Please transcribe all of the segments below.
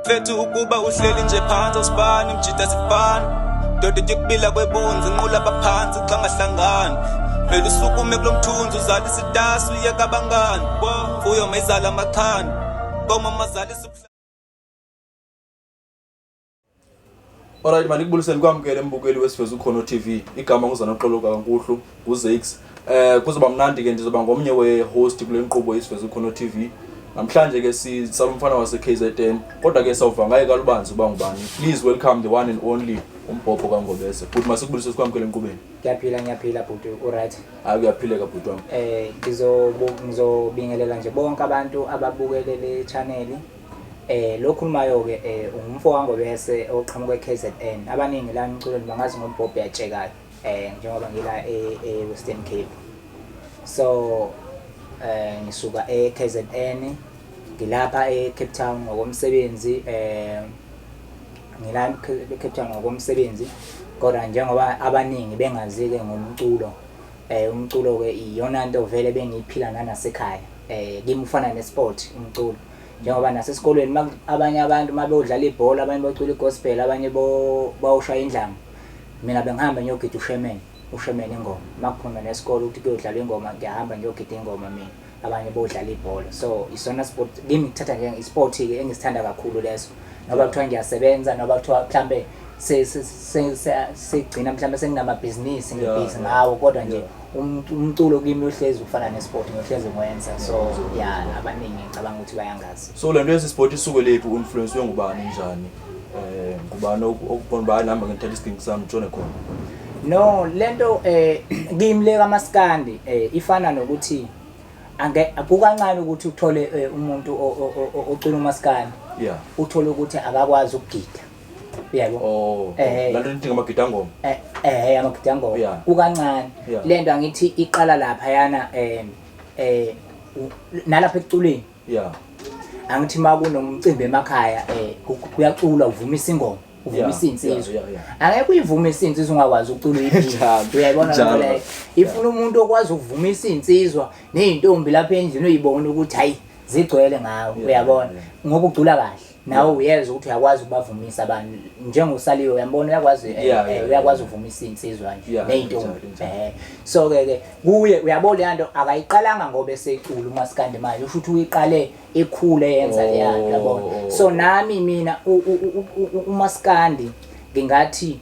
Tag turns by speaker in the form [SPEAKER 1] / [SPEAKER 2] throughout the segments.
[SPEAKER 1] Mfethu, ukuba uhleli nje phansi, awusibani mjida, sifana doda tyukubila kwebunzi, nqula baphansi xa ngahlangani. Vele usukume kulo mthunzi, uzalisa itasi, uyeka abangani, mfuyo mayizala amaxhani, koma mazalisa.
[SPEAKER 2] Alright, mandikubuliseni, kwamkele mbukeli wesiveza ukhono TV. Igama nguZanoxolo kaNkuhlu, nguZix. Kuzoba mnandi ke, ndizoba ngomnye we-host kule nkqubo yesiveza ukhono TV. Namhlanje ke sisala umfana wase KZN, kodwa ke sawuva ngaye kalubanzi uba ngubani. Please welcome the one and only uMbhobho kaNgobese. Bhuti, masikubulise, sikwamkele enkqubeni.
[SPEAKER 3] Ngiyaphila, ngiyaphila bhuti, uright?
[SPEAKER 2] Hayi, kuyaphileka bhuti wami.
[SPEAKER 3] Ngizobingelela nje bonke abantu ababukele le channel. Lo khulumayo ke ungumfo kaNgobese oqhamuka eKZN. Abaningi la emculweni bangazi ngoMbhobho yatshekayo. Njengoba ngila e Western Cape. So ngisuka eKZN, ngilapha eCape Town ngokomsebenzi, ngila eCape Town ngokomsebenzi, kodwa njengoba abaningi bengazi ke ngomculo, umculo ke iyona nto vele bengiyiphila nanasekhaya. Kimi ufana nesport umculo, njengoba nasesikolweni abanye abantu mabeyodlala ibhola, abanye bacula igospel, abanye bawushaya indlamu, mina bengihamba ngiyogida ushemene, ushemene ingoma. Makuphuma nesikole ukuthi kuyodlalwa ingoma, ngiyahamba ngiyogida ingoma mina, abanye bodlala ibhola. So isona sport kimi, ngithatha njenge isport ke engisithanda kakhulu leso, noba kuthiwa ngiyasebenza, noba kuthiwa mhlambe segcina mhlambe senginamabhizinisi, ngibhizi ngawo, kodwa nje umculo kimi uhlezi ufana nesport, ngiyohlezi ngwenza. So yeah, abaningi ngicabanga ukuthi bayangazi.
[SPEAKER 2] So le nto yesi-sport isuke lephi, u-influence ngubani, njani? Ngubani okubona uba hayi, nami ngithatha isiginci sami ngitshone khona?
[SPEAKER 3] No, lento kimi le kaMaskandi ifana nokuthi ange kukancane ukuthi uthole umuntu ocula umaskandi, uthole ukuthi akakwazi ukugida, uyabo.
[SPEAKER 2] Oh. Lento nithi ngamagidangoma.
[SPEAKER 3] Amagidangoma. Kukancane. Lento angithi iqala lapha yana nalapha ekuculeni. Angithi makunomcimbi emakhaya, kuyaculwa, uvumisa ingoma, uvumisa insizwa. Angeke uyivumise insizwa ungakwazi ukucula uyiphinde. Uyayibona lento leyo? Ifuna umuntu okwazi ukuvumisa insizwa nezintombi lapha endlini, uyibona ukuthi hayi, zigcwele ngawe, uyabona, ngoba ucula kahle nawe, uyezwa ukuthi uyakwazi ukubavumisa abantu, njengosaliwe, uyambona, uyakwazi, uyakwazi ukuvumisa insizwa nje nezintombi. So ke kuye, uyabona, leya nto akayiqalanga ngoba esecula umaskandi manje, usho ukuthi uyiqale ekhule yenza leya nto, uyabona. So nami mina umaskandi ngingathi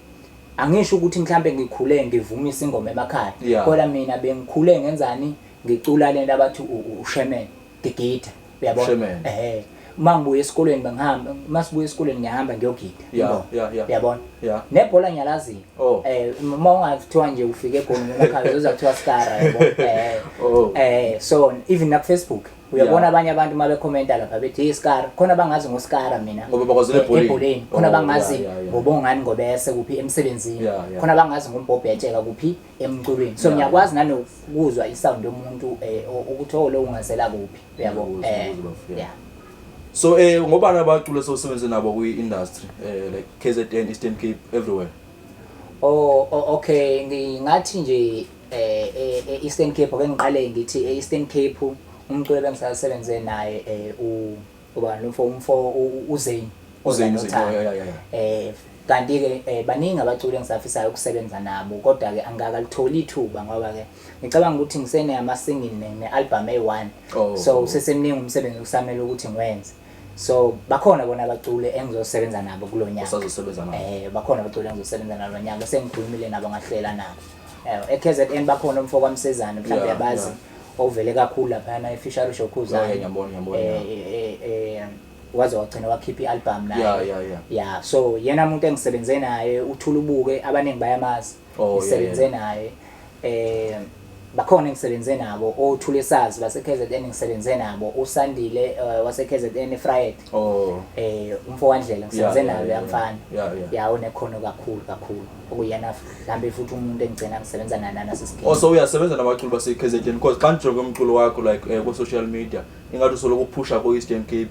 [SPEAKER 3] angisho ukuthi mhlambe ngikhule ngivumisa ingoma emakhaya, kodwa mina bengikhule ngenzani, ngicula lento abathi ushemene, ngigida, uyabona.
[SPEAKER 2] Ushemene.
[SPEAKER 3] Uma ngibuya esikolweni bengihamba, uma sibuya esikolweni ngiyahamba ngiyogida ingoma, uyabona. Nebhola ngiyalaziyo. Uma ungathiwa nje ufike egoli emakhaya, uzoza kuthiwa skara, yabo. So even na Facebook uyabona, abanye abantu uma bekhomenta lapha bethi, "Hey skara," khona bangazi ngoskara mina
[SPEAKER 2] Ngoba bakwazile ebholeni.
[SPEAKER 3] Ebholeni khona, bangazi ngoBongani Ngobese kuphi, emsebenzini, khona bangazi ngoMbhobho yatsheka kuphi, emculweni. So ngiyakwazi nanokuzwa isound yomuntu, ukuthi oh, lo ungazela kuphi, uyabo.
[SPEAKER 2] Ngiyakuzwa, ngiyakuzwa, bafo, yeah. So ngobani abaculi sosebenze nabo kwi-industry, like KZN, Eastern Cape, everywhere?
[SPEAKER 3] Oh, okay, ngingathi nje Eastern Cape, ake ngiqale ngithi e-Eastern Cape umculo bengisasebenze naye ubani lo mfo uZane.
[SPEAKER 2] UZane,
[SPEAKER 3] Uthando.
[SPEAKER 2] Zane, yeah.
[SPEAKER 3] Kanti ke baningi abaculi engisafisayo ukusebenza nabo, kodwa ke angikalitholi ithuba, ngoba ke ngicabanga ukuthi ngisene ama single ne album eyi-1. So sesemningi umsebenzi okusamele ukuthi ngiwenze. So bakhona bona abaculi engizosebenza nabo kulo nyaka.
[SPEAKER 2] Usazosebenza nabo.
[SPEAKER 3] Bakhona abaculi engizosebenza nabo lo nyaka, sengikhulumile nabo, ngahlela nabo. E-KZN bakhona umfo kwaMsezane, mhlawumbe uyabazi, ovele kakhulu laphana eFishery Shokhuzane.
[SPEAKER 2] Oh, yeah, ngiyambona, ngiyambona, yeah.
[SPEAKER 3] Waze wagcina wakhipha i-album naye.
[SPEAKER 2] Yeah.
[SPEAKER 3] Yeah, so yena umuntu engisebenze naye uthula ubuke, abaningi bayamazi. Ngisebenze naye. Bakhona engisebenze nabo othule sazi base KZN, ngisebenze nabo uSandile wase KZN Fried. Umfo kaNdlela ngisebenze naye, uyamfana. Yeah, unekhono kakhulu kakhulu. Okuyena mhlambe futhi umuntu engigcina ngisebenza naye nanasesigeni.
[SPEAKER 2] Oh, so uyasebenza nabaculi base KZN, because xa ndijonge umculo wakho like ku social media, ingathi usoloko uphusha ko Eastern Cape,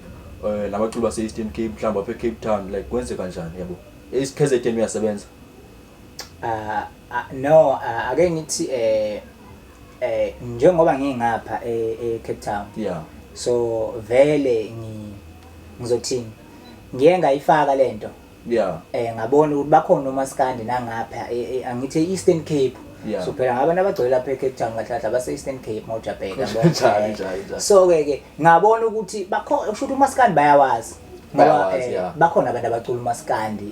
[SPEAKER 2] nabaculi base Eastern Cape, mhlawumbe apha eCape Town, like kwenze kanjani, yabo? KZN uyasebenza?
[SPEAKER 3] No, ake ngithi njengoba ngingapha e Cape Town. So vele ngizothini? Ngiye ngayifaka lento.
[SPEAKER 2] Yeah.
[SPEAKER 3] Ngabona ukuthi bakhona umaskandi nangapha, angithi e-Eastern Cape.
[SPEAKER 2] Yeah.
[SPEAKER 3] So phela ngabantu abagcwele lapha eCape Town kahle kahle abase Eastern Cape mawujabheka, yabo.
[SPEAKER 2] Njalo, njalo, njalo.
[SPEAKER 3] So ke ngabona ukuthi bakhona, kusho ukuthi umaskandi bayawazi. Ngoba
[SPEAKER 2] Bayawazi, yeah.
[SPEAKER 3] bakhona abantu abacula umaskandi,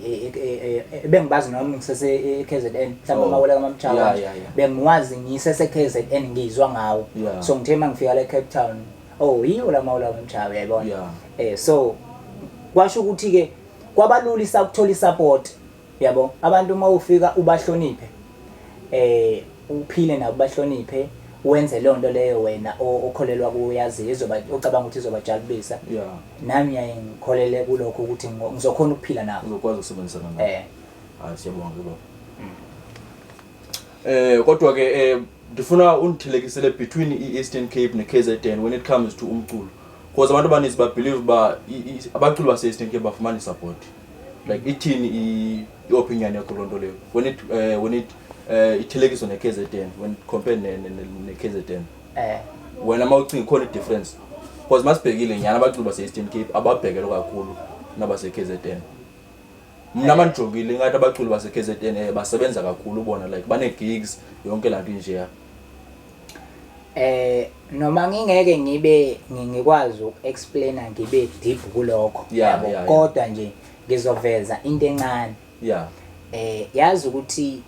[SPEAKER 3] bengibazi noma ngisese e-KZN, mhlawumbe amawele kaMamchawe kanje. Bengiwazi ngisese KZN, ngizwa ngawo. So ngithe mangifika la eCape Town, oh, yiwo la mawele kaMamchawe, uyayibona. So kwasho ukuthi ke kwabalula ukuthola isupport, yabo. Abantu uma ufika ubahloniphe, uphile nabo, bahloniphe, wenze leyo nto leyo wena okholelwa kuyazi izoba, ocabanga ukuthi izobajabulisa. Nami ngiyaye ngikholele kulokho ukuthi ngizokhona ukuphila nabo.
[SPEAKER 2] Uzokwazi ukusebenzisana nabo. Hayi, siyabonga ke baba. Kodwa ke ndifuna undithelekisele between i-Eastern Cape ne-KZN when it comes to umculo, because abantu abaninzi babelieve uba abaculi base-Eastern Cape bafumana isupport. Like, ithini i-opinion yakho loo nto leyo when it ithelekiswa ne-KZN, when it compare ne-KZN? Wena uma ucinga, ikhona i-difference? Because masibhekile nyhani, abaculi base-Eastern Cape ababhekelwe kakhulu nabase-KZN. Mna mandijongile, ingathi abaculi base-KZN basebenza kakhulu bona, like banee-gigs, yonke laa nto injeya.
[SPEAKER 3] Noma ngingeke ngibe ngikwazi uku-explaina ngibe deep kulokho, yabo, kodwa nje ngizoveza into encane. Yazi ukuthi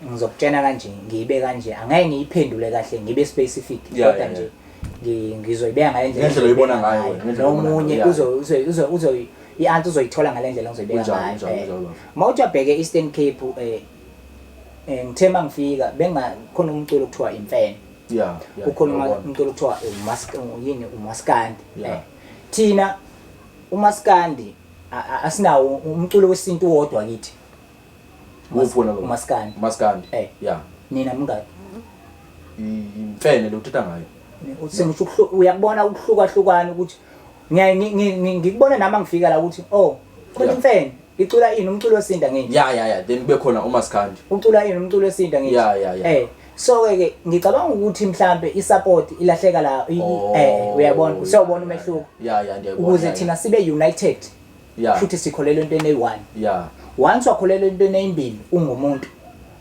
[SPEAKER 3] ngizokutshena kanje, ngibe kanje, angeke ngiyiphendule kahle ngibe specific, kodwa nje ngizoyibeka ngale ndlela
[SPEAKER 2] Ngendlela oyibona ngayo wena, ngendlela oyibona
[SPEAKER 3] nomunye
[SPEAKER 2] ngayo, yeah.
[SPEAKER 3] uzo uzo uzo uzo i-answer uzoyithola ngale ndlela ngizoyibeka ngayo.
[SPEAKER 2] Kunjalo, baba.
[SPEAKER 3] Mawuthi ubheke Eastern Cape, ngithe mangifika benga khona umculo okuthiwa imfene. Kukhona umculo okuthiwa umask, yini, umaskandi. Thina umaskandi asinawo umculo wesintu wodwa kithi.
[SPEAKER 2] Wuphi wona lo?
[SPEAKER 3] Umaskandi.
[SPEAKER 2] Umaskandi.
[SPEAKER 3] Nina mngaki?
[SPEAKER 2] Imfene lo uthetha ngayo.
[SPEAKER 3] Sengisho uyakubona ukuhlukahlukana ukuthi ngiyaye ngikubona nami ngifika la ukuthi, oh, khona imfene icula ini, umculo wesintu, angithi?
[SPEAKER 2] Yeah, then kube khona umaskandi.
[SPEAKER 3] Ucula ini, umculo wesintu, angithi?
[SPEAKER 2] Yeah.
[SPEAKER 3] So ke ngicabanga ukuthi mhlambe isupport ilahleka la, uyabona, usiyawubona umehluko.
[SPEAKER 2] Yeah, ndiyayibona.
[SPEAKER 3] Ukuze thina sibe united, futhi sikholelwa entweni eyi-one. Once wakholelwa entweni eyimbili, ungumuntu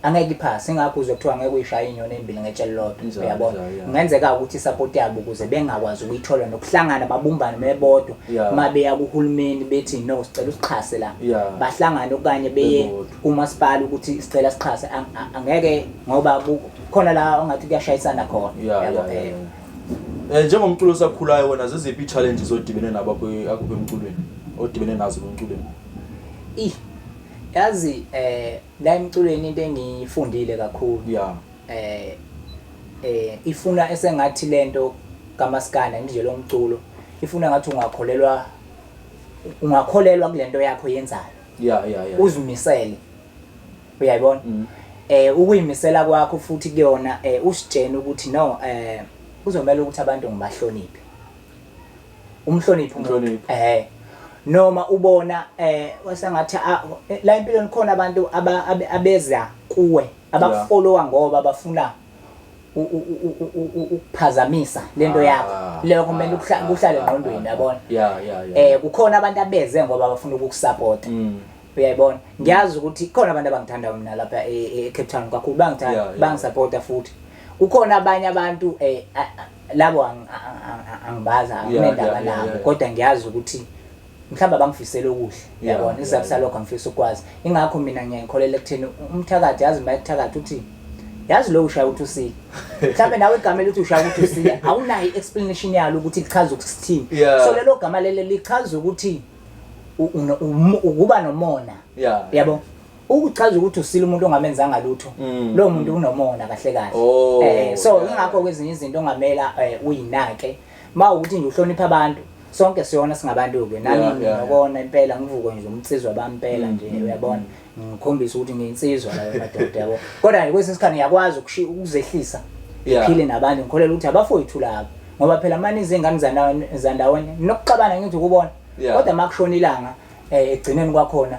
[SPEAKER 3] angeke iphase, ingakho uze kuthiwa angeke uyishaye inyoni ezimbili ngetshe elilodwa. Uyabona, kungenzeka ukuthi isupport yabo ukuze bengakwazi ukuyithola nokuhlangana babumbane bebodwa, uma beya kuhulumeni bethi, no, sicela usixhase la, bahlangane okanye beye
[SPEAKER 2] Bebodwa.
[SPEAKER 3] kumasipala ukuthi sicela sixhase, angeke ngoba khona la ongathi kuyashayisana khona. Yabo,
[SPEAKER 2] Njengomculo osakhulayo wena, ziziphi ii-challenges odibene nabo apha emculweni, odibene nazo emculweni?
[SPEAKER 3] Ih, yazi, la emculweni into engiyifundile kakhulu, ifuna esengathi lento kaMaskanda nje, lo mculo ifuna ngathi ungakholelwa kulento yakho yenzayo, uzimisele, uyayibona. Ukuyimisela kwakho futhi kuyona, usitshena ukuthi no, kuzomela ukuthi abantu ngibahloniphe, umhloniphe umuntu.
[SPEAKER 2] Umhloniphe.
[SPEAKER 3] Noma ubona wasengathi la empilweni khona abantu abeza kuwe, abakufollowa ngoba bafuna ukuphazamisa lento yakho. Leyo kumele kuhlale engqondweni, yabona. Kukhona abantu abeze ngoba bafuna ukukusupport, uyayibona. Ngiyazi ukuthi khona abantu abangithanda mina lapha e-Cape Town kakhulu, bangithanda, bangisupporta, futhi kukhona abanye abantu, labo angibazi, anginendaba nabo, kodwa ngiyazi ukuthi mhlawumbe abangifisela okuhle, yabona. Isizathu salokho angifisa ukwazi, ingakho mina ngiyangikholela ekutheni umthakathi, yazi, uma ekuthakathi uthi, yazi, lo ushaya ukuthi usile, mhlawumbe nawe igama elithi ushaya ukuthi usile awunayo i-explanation yalo ukuthi lichaza ukuthini. So lelo gama lelo lichaza ukuthi ukuba nomona, yabo, ukuchaza ukuthi usile umuntu ongamenzanga lutho. Lo muntu unomona kahle kahle. So ingakho kwezinye izinto ongamela uyinake ma ukuthi nje uhlonipha abantu. Sonke siyona, singabantu ke nami, nginokona impela, ngivuke nje umnsizwa bampela nje, uyabona, ngikhombisa ukuthi ngiyinsizwa la madoda, yabo. Kodwa nje kwesinye isikhathi ngiyakwazi ukuzehlisa, ngiphile nabantu, ngikholelwa ukuthi abafowethu labo, ngoba phela manje izingane zandawonye nokuxabana ngithi ukubona, kodwa makushona ilanga, egcineni kwakhona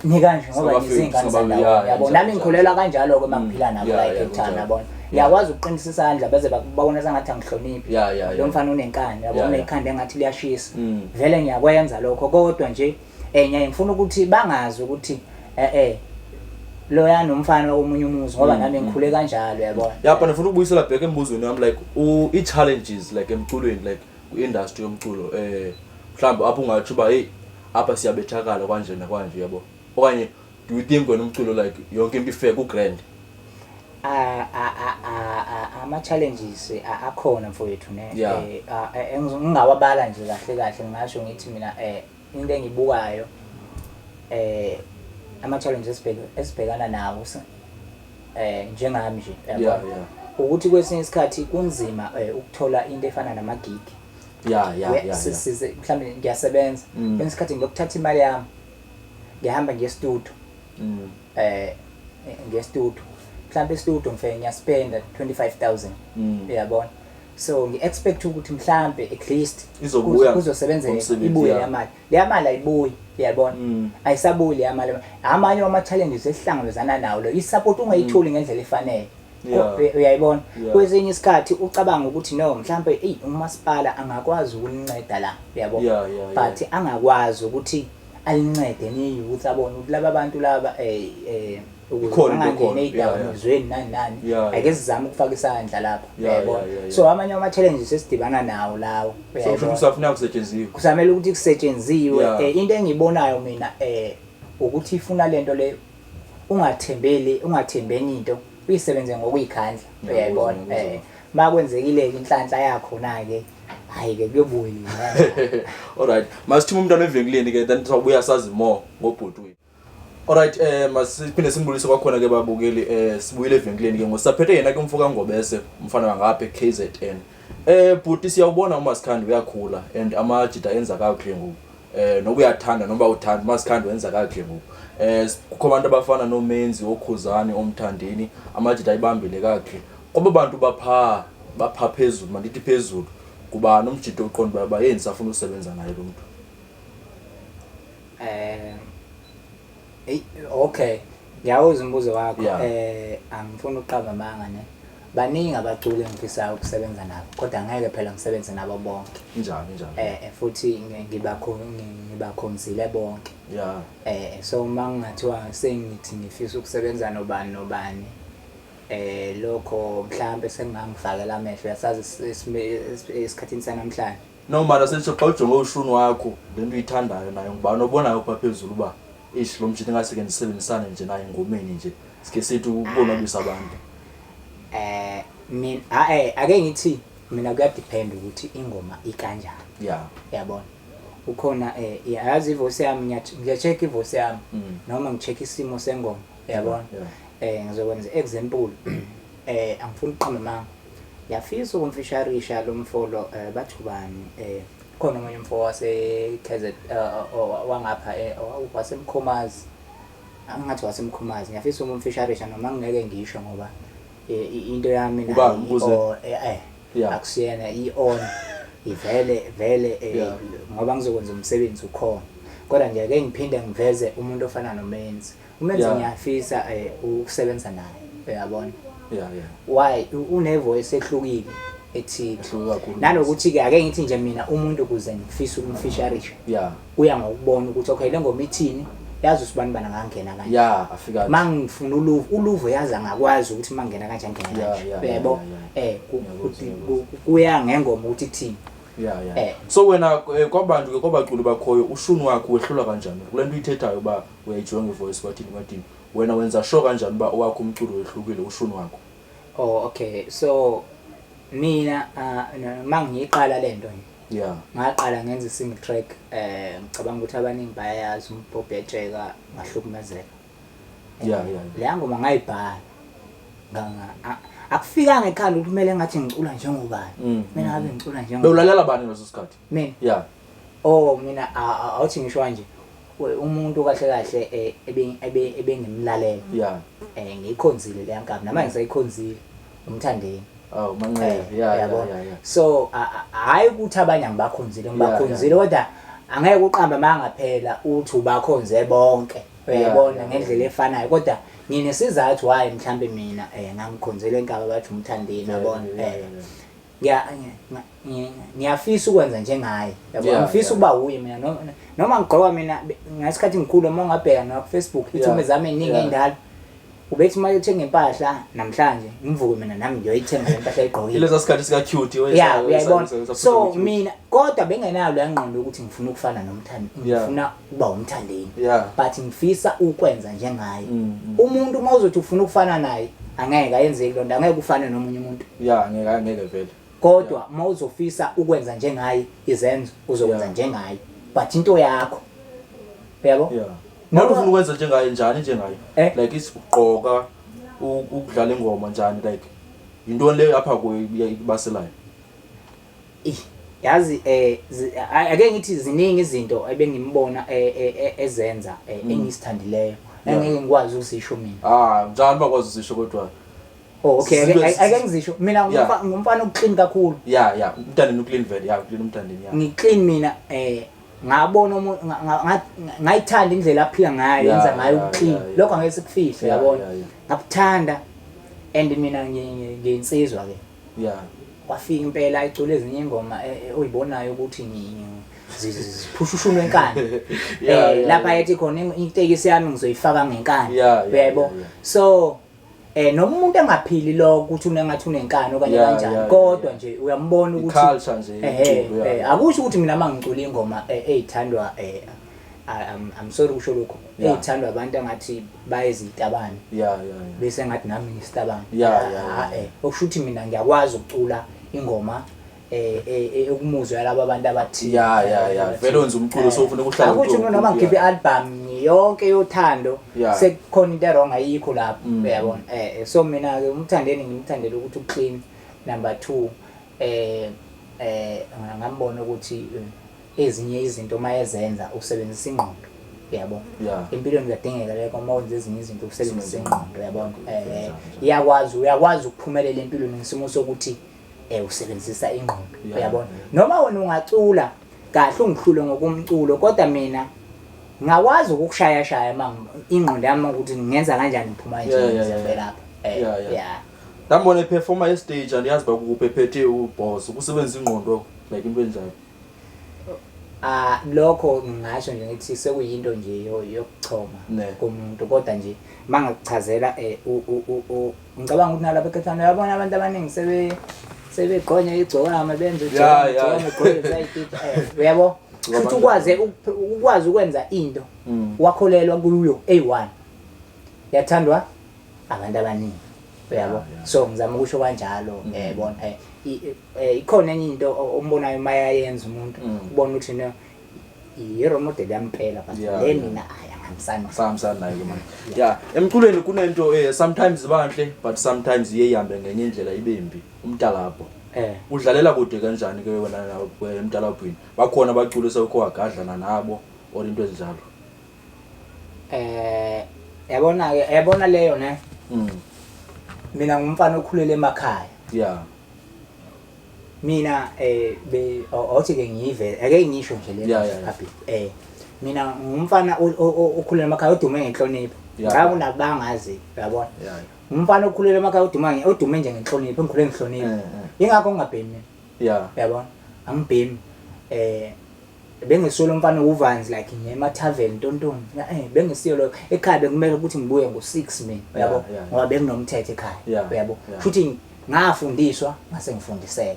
[SPEAKER 3] nikanje ngoba
[SPEAKER 2] Singabafethu,
[SPEAKER 3] nizingane zandawonye, yabo. Nami ngikholelwa kanjalo ke mangiphila nabo la eCape Town, yabona. Ngiyakwazi ukuqinisa isandla beze babone sengathi angihloniphi.
[SPEAKER 2] Yeah, yeah,
[SPEAKER 3] Lo mfana unenkani, yabo, unekhanda engathi liyashisa. Vele ngiyakwenza lokho, kodwa nje ngiyaye ngifuna ukuthi bangazi ukuthi loyana umfana omunye umuzi, ngoba nami ngikhule kanjalo, yabona.
[SPEAKER 2] Yeah, but ngifuna ukubuyisela back embuzweni wami, like i-challenges like emculweni, like kwi-industry yomculo, mhlawumbe apho ungatsho uba hey, apha siyabethakala kanje nakwanje, yabo, okanye do you think wena umculo like yonke into ifake ku-grand?
[SPEAKER 3] Ama-challenges akhona, mfowethu, ne. Ngingawabala nje kahle kahle, ngingasho ngithi mina into engibukayo, ama-challenges esibhekana nawo njengami nje, yabo, ukuthi kwesinye isikhathi kunzima ukuthola into efana nama-gig. Mhlawumbe ngiyasebenza, kwesinye isikhathi ngiyokuthatha imali yami, ngihamba ngiye studio, ngiye studio, mhlawumbe e-studio ngifike ngiyaspenda 25,000, uyabona. So ngi-expect ukuthi mhlambe at least
[SPEAKER 2] Izobuya
[SPEAKER 3] kuzosebenzeka,
[SPEAKER 2] ngomsebenzi,
[SPEAKER 3] ibuye leya mali. Leya mali ayibuyi, uyabona. Ayisabuyi leya mali. Amanye wama-challenges esihlangabezana nawo lo, i-support ungayitholi ngendlela efanele. Uyayibona. Kwesinye isikhathi ucabanga ukuthi no, mhlambe eyi, umasipala angakwazi ukuninceda la, uyabo, but angakwazi ukuthi alincede ni-youth, abone ukuthi laba bantu laba ukuze
[SPEAKER 2] Ikhona into
[SPEAKER 3] bangangeni
[SPEAKER 2] ekhona.
[SPEAKER 3] Ey'dakamizweni nani nani, ake sizame ukufaka isandla lapha, uyayibona. So amanye ama-challenges esidibana nawo lawo,
[SPEAKER 2] So kusho
[SPEAKER 3] uyayibona.
[SPEAKER 2] ukuthi kusafuneka kusetshenziwe.
[SPEAKER 3] Kusamele ukuthi kusetshenziwe. Into engiyibonayo mina ukuthi ifuna lento le, ungathembeli, ungathembeni into, uyisebenze ngokuyikhandla, uyayibona.
[SPEAKER 2] Ngiyakuzwa.
[SPEAKER 3] Makwenzekile inhlanhla yakho na ke, hayi ke, kuyobuya.
[SPEAKER 2] Alright, masithi umntwana evenkileni ke, then sizobuya sazi more ngobhuti wethu. Alright, masiphinde simbulise kwakhona ke, babukeli. Sibuyile evenkileni ke, ngosaphethe yena ke umfo kaNgobese, umfana wangapha eKZN. Bhuti, siyawubona uMasikhandi uyakhula and amajita enza kakuhle ngoku. Noba uyathanda noba uthanda, uMasikhandi wenza kakuhle ngoku. Kukho abantu abafana noMenzi, oKhuzani, oMthandeni, amajita ayibambile kakuhle. Kwaba bantu bapha phezulu, mandithi phezulu, kuba nomjito uqonda uba hey, ndisafuna usebenza naye lo mntu?
[SPEAKER 3] Hey, okay, ngiyawuzwa umbuzo wakho. Angifuni ukuqamba amanga, ne, baningi abaculi engifisayo ukusebenza nabo, kodwa angeke phela ngisebenze nabo bonke.
[SPEAKER 2] Njani njani?
[SPEAKER 3] Futhi ngibakhonzile bonke. So uma ngingathiwa sengithi ngifisa ukusebenza nobani nobani, lokho mhlambe sengingangifakela amehlo, yasazi, esikhathini sanamhlanje.
[SPEAKER 2] No mara sesho xa ujonge ushuni wakho, le nto uyithandayo nayo, ngubani obonayo pha phezulu uba ish, lo mjita ingaseke ndisebenzisane nje naye engomeni nje, sikhe sithi ukubonwabisa abantu?
[SPEAKER 3] Mina ake ngithi mina kuyadepend ukuthi ingoma ikanjani. Yabona, ukhona yazi ivoice yami, ngiya-check ivoice yami noma ngi-check isimo sengoma, yabona. Ngizokwenza example, angifuni ukuqamba amanga, ngiyafisa ukumfeaturisha lo mfolo, bathi ubani, khona omunye umfo wase KZ, wangapha, wasemkhomazi, angathi wasemkhomazi, ngiyafisa ukumfeaturisha, noma ngingeke ngisho ngoba into yami naye
[SPEAKER 2] Ubani? Ukuze-
[SPEAKER 3] akusiyena i-on ivele vele, ngoba ngizokwenza umsebenzi ukhona, kodwa nje ake ngiphinde ngiveze umuntu ofana noMenzi. UMenzi ngiyafisa ukusebenza naye, uyabona.
[SPEAKER 2] Yeah.
[SPEAKER 3] Why? Une voice ehlukile ethile.
[SPEAKER 2] Ehluke kakhulu.
[SPEAKER 3] Nanokuthi ke ake ngithi nje mina umuntu ukuze ngifise ukumfeaturisha, kuya ngokubona ukuthi okay, le ngoma ithini, yazi usibani bana ngangena kanje.
[SPEAKER 2] Yeah, afika.
[SPEAKER 3] Mangifuna uluvo, uluvo yazi angakwazi ukuthi mangena kanje angena kanje. Uyabo?
[SPEAKER 2] Ngiyakuzwa, ngiyakuzwa.
[SPEAKER 3] Kuya ngengoma ukuthi ithini.
[SPEAKER 2] Yeah. So wena, kwabantu ke, kwabaculi bakhoyo, ushuni wakho wehlulwa kanjani? Kule nto uyithethayo uba uyayijonga ivoice, kwathini kwathini. Wena wenza sure kanjani uba owakho umculo wehlukile, ushuni wakho?
[SPEAKER 3] Oh, okay. So mina mangiyiqala lento nje. Ngaqala ngenza i-single track, ngicabanga ukuthi abaningi bayayazi, umbhobhetsheka ngahlukumezeka. Leya ngoma ngayibhala. Akufikanga ekhanda ukuthi kumele ngathi ngicula njengobani. Mina ngabe ngicula njengobani.
[SPEAKER 2] Bewulalela bani ngaleso sikhathi?
[SPEAKER 3] Mina. Oh, mina awuthi ngisho kanje, umuntu kahle kahle ebengimlalela. Ngiyikhonzile leya nkabi, nama ngisayikhonzile, uMthandeni.
[SPEAKER 2] Oh, Manqele.
[SPEAKER 3] Uyabo? So hayi ukuthi abanye angibakhonzile, ngibakhonzile, kodwa angeke uqambe mangaphela uthi ubakhonze bonke. Uyayibona ngendlela efanayo, kodwa nginesizathu why mhlambe mina ngangikhonzela enkaba bathi uMthandeni, yabona. Ngiyafisa ukwenza njengaye, yabo. Ngifisa ukuba uye mina, noma ngigqoka mina ngesikhathi ngikhula, uma ungabheka na ku Facebook ithombe zami eziningi endala, ubethi uma ethenga impahla namhlanje ngivuke mina nami ngiyoyithenga le mpahla ayigqokile.
[SPEAKER 2] Ilesa sikhathi sika cute.
[SPEAKER 3] Yeah, uyayibona. So mina kodwa bengenayo le ngqondo ukuthi ngifuna ukufana noMthandi, ngifuna ukuba uMthandeni, but ngifisa ukwenza njengaye. Umuntu uma uzothi ufuna ukufana naye, angeke ayenzeki lonto, angeke ufane nomunye umuntu.
[SPEAKER 2] Yeah, angeke vele.
[SPEAKER 3] Kodwa uma uzofisa ukwenza njengaye izenzo, uzokwenza njengaye, but into yakho, uyabo.
[SPEAKER 2] Yeah. Noma ufuna ukwenza njengaye njani njengaye? Like isigqoka, ukudlala ingoma njani, like yintoni leyo apha kuyo ikubaselayo?
[SPEAKER 3] Yazi ake ngithi ziningi izinto ebengimbona ezenza engisithandileyo engeke ngikwazi ukuzisho mina.
[SPEAKER 2] Ah, njani bakwazi uzisho kodwa?
[SPEAKER 3] Oh, okay, ake ngizisho mina, ngumfana oclean kakhulu.
[SPEAKER 2] Yeah, uMthandeni uclean vele, yeah, uclean uMthandeni, yeah.
[SPEAKER 3] Ngiclean mina, ngabona ngayithanda indlela aphila ngayo, yenza ngayo uclean. Lokho angeke sikufihle, yabona. Ngakuthanda, and mina ngiyinsizwa ke. Wafika impela ecula ezinye ingoma oyibonayo ukuthi ziphushushuno enkani. Lapha ethi khona itekisi yami ngizoyifaka ngenkani. Uyayibona. So noma umuntu engaphili lokho ukuthi unengathi unenkani okanye kanjani, kodwa nje uyambona ukuthi
[SPEAKER 2] culture nje iculo.
[SPEAKER 3] Akusho ukuthi mina mangicula ingoma ezithandwa, I'm sorry kusho lokho, ezithandwa abantu engathi bayezitabane, bese ngathi nami ngisitabane. Okusho ukuthi mina ngiyakwazi ukucula ingoma ekumuzwa yalabo abantu abathile.
[SPEAKER 2] Yeah, vele wenza umculo sofuna ukuhlala.
[SPEAKER 3] Akusho noma ngikhiphe i-album yonke yothando sekukhona into wrong, ayikho lapho, uyabona. So mina ke uMthandeni ngimthandela ukuthi uclean. Number 2, ngambona ukuthi ezinye izinto mayezenza usebenzisa ingqondo, uyabo. Empilweni kuyadingeka lekho, uma wenza ezinye izinto usebenzisa ingqondo, uyabona. Iyakwazi, uyakwazi ukuphumelela empilweni ngesimo sokuthi usebenzisa ingqondo, uyabona. Noma wena ungacula kahle ungihlule ngokumculo, kodwa mina ngakwazi ukukushaya shaya uma ingqondo yami ukuthi ngingenza kanjani ngiphuma nje ngizovela lapha. Yeah.
[SPEAKER 2] Ngambona eperforma e-stage, andiyazi uba kukuphi, ephethe uboss, ukusebenzisa ingqondo like into enjalo.
[SPEAKER 3] Ah, lokho ngingasho nje ngithi sekuyinto nje yokuchoma komuntu, kodwa nje mangakuchazela ngicabanga ukuthi nalapha eKhethana uyabona abantu abaningi sebegqonya igcokama benze igcokama egqoke uyabo, futhi ukwazi ukwenza into wakholelwa kuyo A1 yathandwa abantu abaningi, uyabo. So ngizama ukusho kanjalo, yabona. Ikhona enye into ombonayo mayayenza umuntu, ubona ukuthi no, i-role model yampela, but le mina ayangihambisani.
[SPEAKER 2] Sahambisana nayo ke manje. Yeah, emculweni kunento sometimes banhle, but sometimes iye ihambe ngenye indlela ibe mbi. Umntalabho. Udlalela kude kanjani ke wena emntalabhweni? Bakhona abaculi sewukho wagadlana nabo or into ezinjalo?
[SPEAKER 3] Yabona ke, yabona leyo ne. Mina ngumfana okhulele emakhaya. Mina be othi ke ngive ake ngisho nje le public. Mina ngumfana okhulele emakhaya odume ngenhlonipho. Ngeke unabangazi, uyabona. Umfana okhulele emakhaya odume nje ngenhlonipho, ngikhule ngihlonipha. Ingakho ngingabhemi mina. Uyabona? Angibhemi. Bengisolo umfana uvanzi like ngiyema tavern ntontoni. Bengisiyo lo ekhaya, bekumele ukuthi ngibuye ngo6 mina, uyabo, ngoba benginomthetho ekhaya, uyabo. Futhi ngafundiswa ngase ngifundiseka,